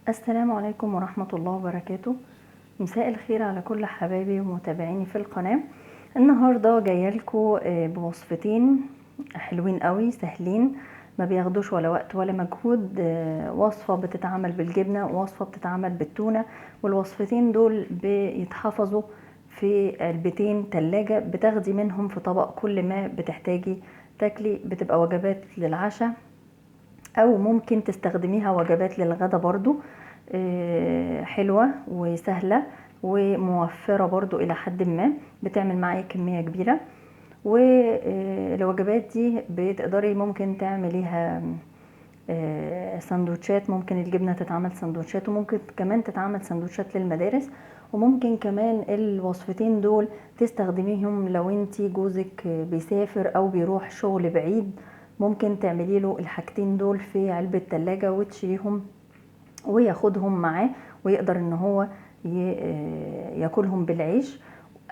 السلام عليكم ورحمة الله وبركاته. مساء الخير على كل حبايبي ومتابعيني في القناة. النهاردة جاية لكم بوصفتين حلوين قوي سهلين، ما بياخدوش ولا وقت ولا مجهود. وصفة بتتعمل بالجبنة ووصفة بتتعمل بالتونة، والوصفتين دول بيتحفظوا في علبتين تلاجة، بتاخدي منهم في طبق كل ما بتحتاجي تاكلي، بتبقى وجبات للعشاء او ممكن تستخدميها وجبات للغدا برضو. حلوة وسهلة وموفرة برضو الى حد ما، بتعمل معايا كمية كبيرة. والوجبات دي بتقدري ممكن تعمليها سندوتشات، ممكن الجبنة تتعمل سندوتشات، وممكن كمان تتعمل سندوتشات للمدارس، وممكن كمان الوصفتين دول تستخدميهم لو انتي جوزك بيسافر او بيروح شغل بعيد، ممكن تعملي له الحاجتين دول في علبة تلاجة وتشيليهم وياخدهم معاه، ويقدر ان هو ياكلهم بالعيش.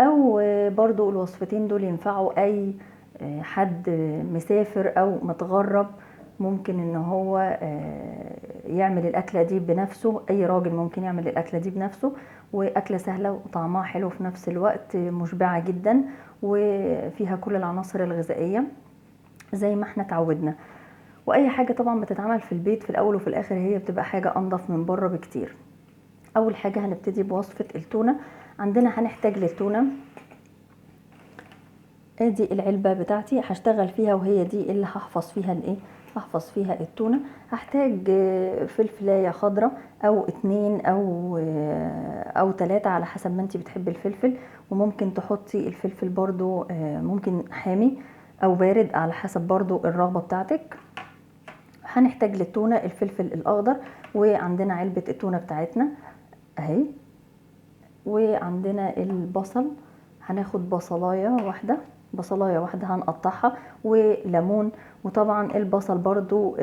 او برضو الوصفتين دول ينفعوا اي حد مسافر او متغرب، ممكن ان هو يعمل الاكلة دي بنفسه، اي راجل ممكن يعمل الاكلة دي بنفسه، واكلة سهلة وطعمها حلو في نفس الوقت، مشبعة جدا وفيها كل العناصر الغذائية زي ما احنا اتعودنا. واي حاجة طبعا بتتعمل في البيت في الاول وفي الاخر هي بتبقى حاجة انضف من بره بكتير. اول حاجة هنبتدي بوصفة التونة. عندنا هنحتاج للتونة ادي العلبة بتاعتي هشتغل فيها، وهي دي اللي هحفظ فيها الايه، هحفظ فيها التونة. هحتاج فلفلاية خضراء او 2 او 3 على حسب ما انتي بتحبي الفلفل، وممكن تحطي الفلفل برضو ممكن حامي او بارد على حسب برضو الرغبة بتاعتك. هنحتاج للتونة الفلفل الاخضر، وعندنا علبة التونة بتاعتنا اهي، وعندنا البصل، هناخد بصلاية واحدة، بصلاية واحدة هنقطعها، وليمون. وطبعا البصل برضو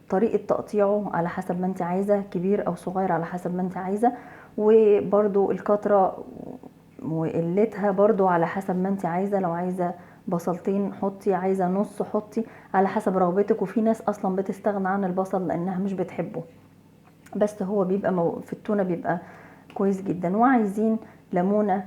طريقة تقطيعه على حسب ما انت عايزة، كبير او صغير على حسب ما انت عايزة، وبرضو الكترة وقلتها برضو على حسب ما انت عايزة. لو عايزة بصلتين حطي، عايزة نص حطي، على حسب رغبتك. وفي ناس اصلا بتستغنى عن البصل لانها مش بتحبه، بس هو بيبقى في التونة بيبقى كويس جدا. وعايزين ليمونة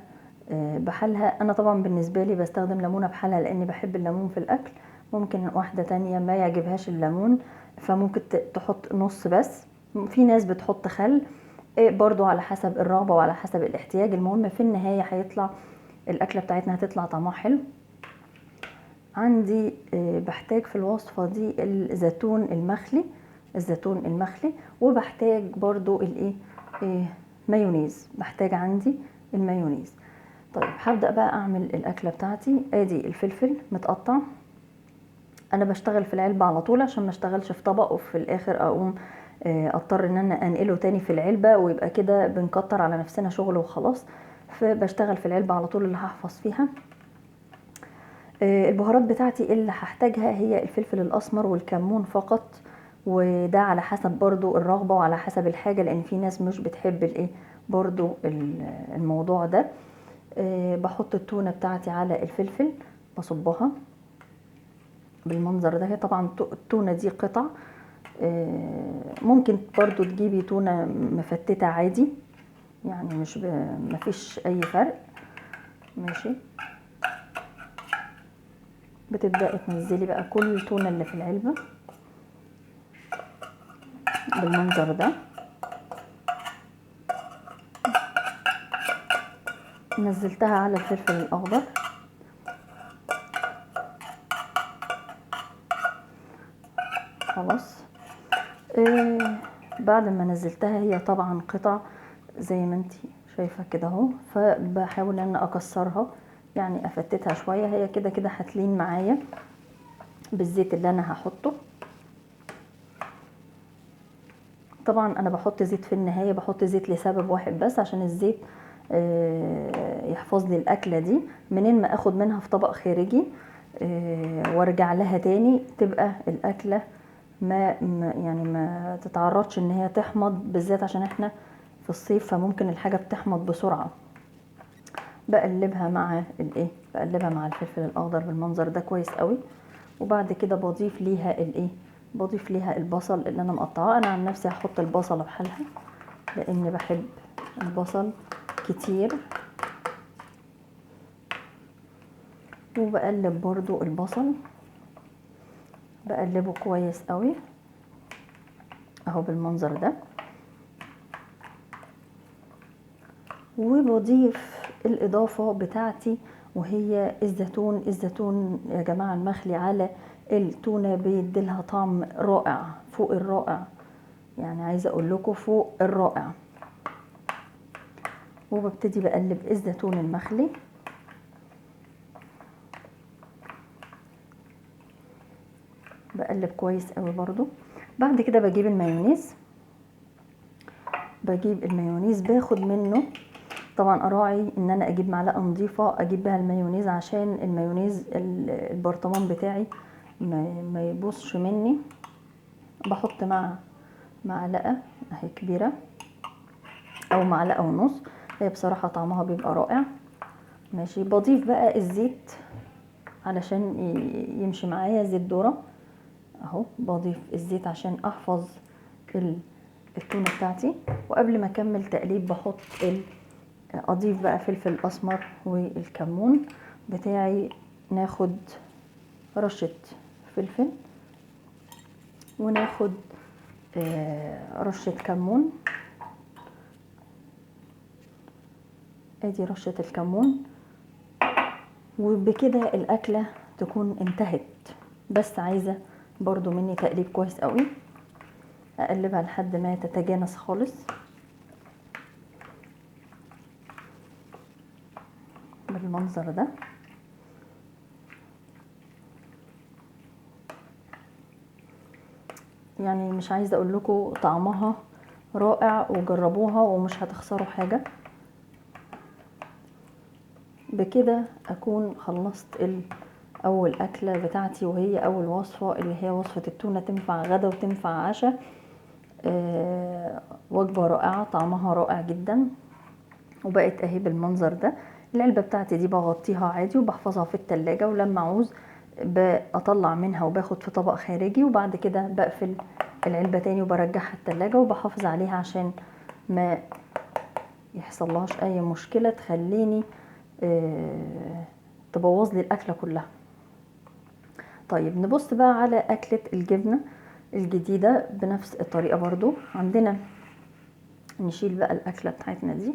بحالها. انا طبعا بالنسبة لي بستخدم ليمونة بحالها لاني بحب الليمون في الاكل. ممكن واحدة تانية ما يعجبهاش الليمون فممكن تحط نص بس. في ناس بتحط خل، برضو على حسب الرغبة وعلى حسب الاحتياج. المهم في النهاية هيطلع الاكلة بتاعتنا هتطلع طعمها حلو. عندي بحتاج في الوصفة دي الزيتون المخلي، الزيتون المخلي، وبحتاج برضو الايه، مايونيز، بحتاج عندي المايونيز. هبدأ بقى اعمل الاكلة بتاعتي. ادي الفلفل متقطع، انا بشتغل في العلبة على طول عشان ما اشتغلش في طبق وفي الاخر اقوم اضطر ان انا انقله تاني في العلبة، ويبقى كده بنكتر على نفسنا شغل وخلاص. فبشتغل في العلبة على طول اللي هحفظ فيها. البهارات بتاعتي اللي هحتاجها هي الفلفل الاسمر والكمون فقط، وده على حسب برضو الرغبة وعلى حسب الحاجة، لان في ناس مش بتحب الايه برضو الموضوع ده. بحط التونة بتاعتي على الفلفل، بصبها بالمنظر ده. هي طبعا التونة دي قطع، ممكن برضو تجيبي تونة مفتتة عادي، يعني مش مفيش اي فرق. ماشي، بتبدأي تنزلي بقى كل التونة اللي في العلبة بالمنظر ده. نزلتها على الفلفل الأخضر، خلاص. بعد ما نزلتها هي طبعا قطع زي ما انتي شايفة كده اهو، فبحاول ان اكسرها، يعني افتتها شوية. هي كده كده هتلين معايا بالزيت اللي انا هحطه. طبعا انا بحط زيت في النهاية، بحط زيت لسبب واحد بس، عشان الزيت يحفظ لي الاكلة دي منين ما اخد منها في طبق خارجي، وارجع لها تاني تبقى الاكلة ما تتعرضش ان هي تحمض، بالذات عشان احنا في الصيف فممكن الحاجة بتحمض بسرعة. بقلبها مع الايه، بقلبها مع الفلفل الاخضر بالمنظر ده كويس قوي. وبعد كده بضيف ليها الايه، بضيف ليها البصل اللي انا مقطعاه. انا عن نفسي هحط البصله بحالها لاني بحب البصل كتير. وبقلب برضو البصل، بقلبه كويس قوي اهو بالمنظر ده. وبضيف الاضافة بتاعتي وهي الزيتون. الزيتون يا جماعة المخلي على التونه بيديلها طعم رائع فوق الرائع، يعني عايزه اقول لكم فوق الرائع. وببتدي بقلب الزيتون المخلي. بقلب كويس قوي برضو. بعد كده بجيب المايونيز، بجيب المايونيز باخد منه، طبعا اراعي ان انا اجيب معلقه نظيفة اجيب بها المايونيز عشان المايونيز البرطمان بتاعي ما يبوظش مني. بحط مع معلقه اهي كبيرة او معلقه ونص، هي بصراحة طعمها بيبقى رائع. ماشي. بضيف بقى الزيت علشان يمشي معايا، زيت ذره اهو، بضيف الزيت عشان احفظ التونه بتاعتي. وقبل ما اكمل تقليب بحط اضيف بقى فلفل اسمر والكمون بتاعي. ناخد رشه فلفل وناخد رشه كمون، ادي رشه الكمون. وبكده الاكلة تكون انتهت. بس عايزه برضو مني تقليب كويس قوي، اقلبها لحد ما تتجانس خالص بالمنظر ده. يعني مش عايزه اقول لكم طعمها رائع، وجربوها ومش هتخسروا حاجة. بكده اكون خلصت اول اكله بتاعتي، وهي اول وصفه اللي هي وصفه التونه. تنفع غدا وتنفع عشاء، وجبة رائعة طعمها رائع جدا. وبقت اهي بالمنظر ده. العلبة بتاعتي دي بغطيها عادي وبحفظها في التلاجة، ولما اعوز بطلع منها وباخد في طبق خارجي، وبعد كده بقفل العلبة تاني وبرجعها التلاجة وبحافظ عليها عشان ما يحصلهاش اي مشكلة تخليني تبوظ لي الاكلة كلها. طيب نبص بقى على اكله الجبنة الجديدة بنفس الطريقة برضو. عندنا نشيل بقى الاكلة بتاعتنا دي.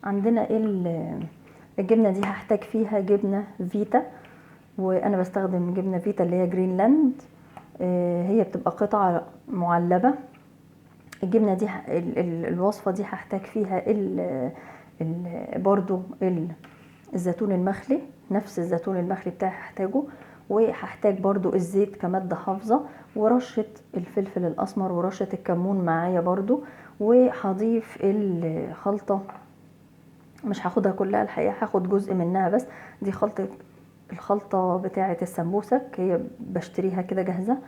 عندنا الجبنة دي هحتاج فيها جبنه فيتا، وانا بستخدم جبنه فيتا اللي هي جرينلاند، هي بتبقى قطعه معلبه. الجبنة دي الوصفة دي هحتاج فيها برضو الزيتون المخلي، نفس الزيتون المخلي بتاعي هحتاجه، وهحتاج برضو الزيت كمادة حافظة، ورشة الفلفل الأسمر، ورشة الكمون معايا برضو. وهضيف الخلطة، مش هاخدها كلها الحقيقة، هاخد جزء منها بس. دي الخلطة بتاعة السمبوسك، هي بشتريها كده جاهزة.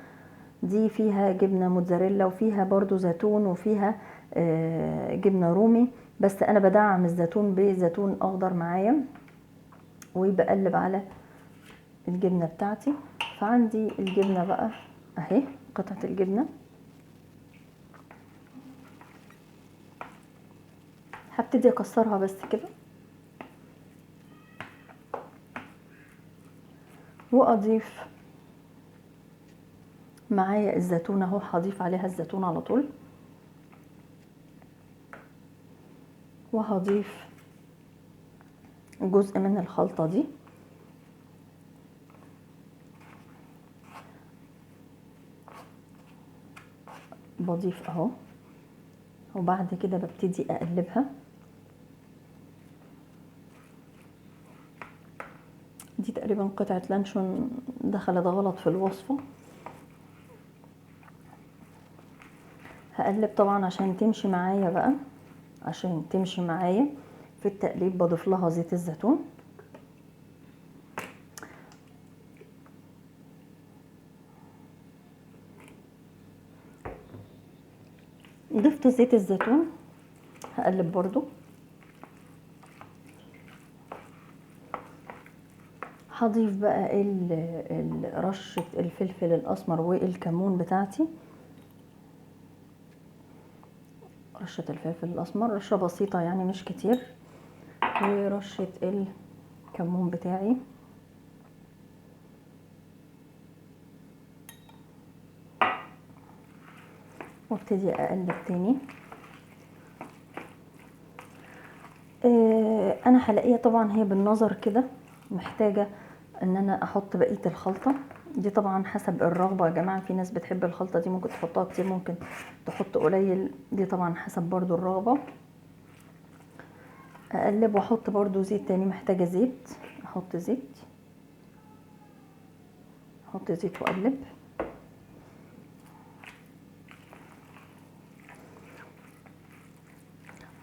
دي فيها جبنة موتزاريلا، وفيها برضو زيتون، وفيها جبنة رومي، بس انا بدعم الزيتون بزيتون اخضر معايا. وبقلب على الجبنة بتاعتي. فعندي الجبنة بقى اهي، قطعة الجبنة هبتدي اكسرها بس كده، واضيف معايا الزيتون اهو، هضيف عليها الزيتون على طول، وهضيف جزء من الخلطة دي. بضيف اهو، وبعد كده ببتدي اقلبها. دي تقريبا قطعة لانشون دخلت غلط في الوصفة. هقلب طبعا عشان تمشي معايا بقى، عشان تمشي معايا في التقليب بضيف لها زيت الزيتون. ضفت زيت الزيتون، هقلب برضو. هضيف بقى رشة الفلفل الاسمر والكمون بتاعتي، رشة الفلفل الاسمر رشة بسيطة يعني مش كتير، ورشة الكمون بتاعي. وابتدي اقلب تاني. انا هلاقيها طبعا هي بالنظر كده محتاجة ان انا احط بقية الخلطة دي، طبعا حسب الرغبة يا جماعة، في ناس بتحب الخلطة دي ممكن تحطها كتير، ممكن تحط قليل، دي طبعا حسب برضو الرغبة. اقلب واحط برضو زيت تاني، محتاجة زيت، احط زيت، احط زيت واقلب.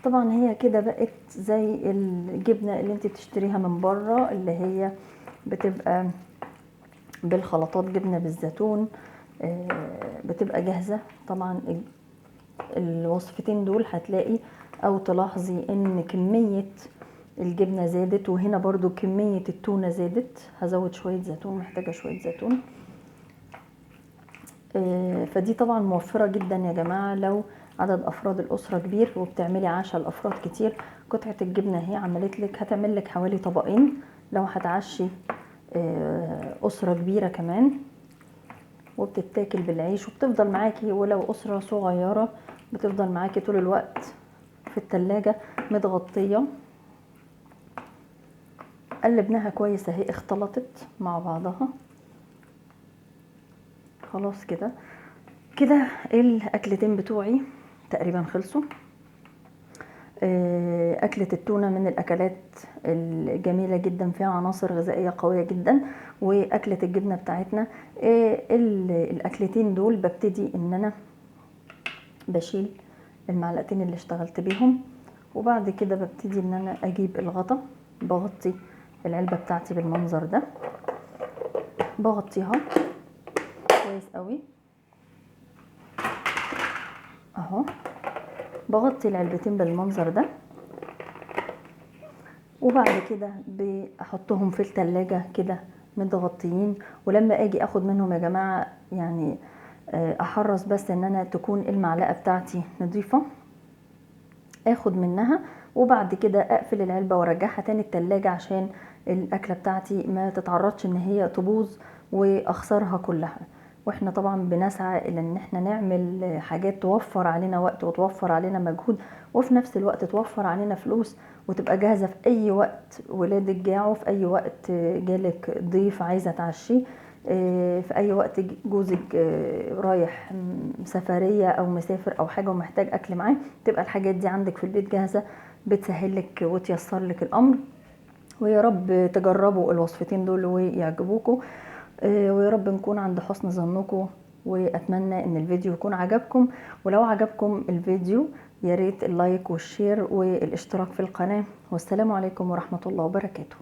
طبعا هي كده بقت زي الجبنة اللي انت بتشتريها من بره، اللي هي بتبقى بالخلطات، جبنة بالزيتون، بتبقى جاهزة. طبعا الوصفتين دول هتلاقي او تلاحظي ان كمية الجبنة زادت، وهنا برضو كمية التونة زادت. هزود شوية زيتون، محتاجة شوية زيتون. فدي طبعا موفرة جدا يا جماعة لو عدد افراد الاسرة كبير وبتعملي عشاء لافراد كتير. قطعة الجبنة اهي عملت لك، هتعمل لك حوالي طبقين لو هتعشي اسرة كبيرة كمان، وبتتاكل بالعيش وبتفضل معاكي، ولو اسرة صغيرة بتفضل معاكي طول الوقت في التلاجة متغطية. قلبناها كويس اهي، اختلطت مع بعضها خلاص كده. كده الاكلتين بتوعي تقريبا خلصوا. أكلة التونة من الأكلات الجميلة جدا، فيها عناصر غذائية قوية جدا، وأكلة الجبنة بتاعتنا. الأكلتين دول ببتدي إن أنا بشيل المعلقتين اللي اشتغلت بيهم، وبعد كده ببتدي إن أنا أجيب الغطا، بغطي العلبة بتاعتي بالمنظر ده، بغطيها كويس قوي اهو، بغطي العلبتين بالمنظر ده، وبعد كده بحطهم في التلاجة كده متغطيين. ولما اجي اخد منهم يا جماعة يعني احرص بس ان انا تكون المعلقة بتاعتي نظيفة، اخد منها وبعد كده اقفل العلبة وارجعها تاني التلاجة عشان الاكلة بتاعتي ما تتعرضش ان هي تبوظ واخسرها كلها. واحنا طبعا بنسعى الى ان احنا نعمل حاجات توفر علينا وقت وتوفر علينا مجهود، وفي نفس الوقت توفر علينا فلوس، وتبقى جاهزة في اي وقت ولادك جاعوا، في اي وقت جالك ضيف عايزة تعشيه، في اي وقت جوزك رايح سفرية او مسافر او حاجة ومحتاج اكل معاه، تبقى الحاجات دي عندك في البيت جاهزة، بتسهلك وتيسر لك الامر. ويا رب تجربوا الوصفتين دول ويعجبوكم، ويا رب نكون عند حسن ظنكم، واتمنى ان الفيديو يكون عجبكم. ولو عجبكم الفيديو يا ريت ال like وال share والاشتراك في القناة. والسلام عليكم ورحمة الله وبركاته.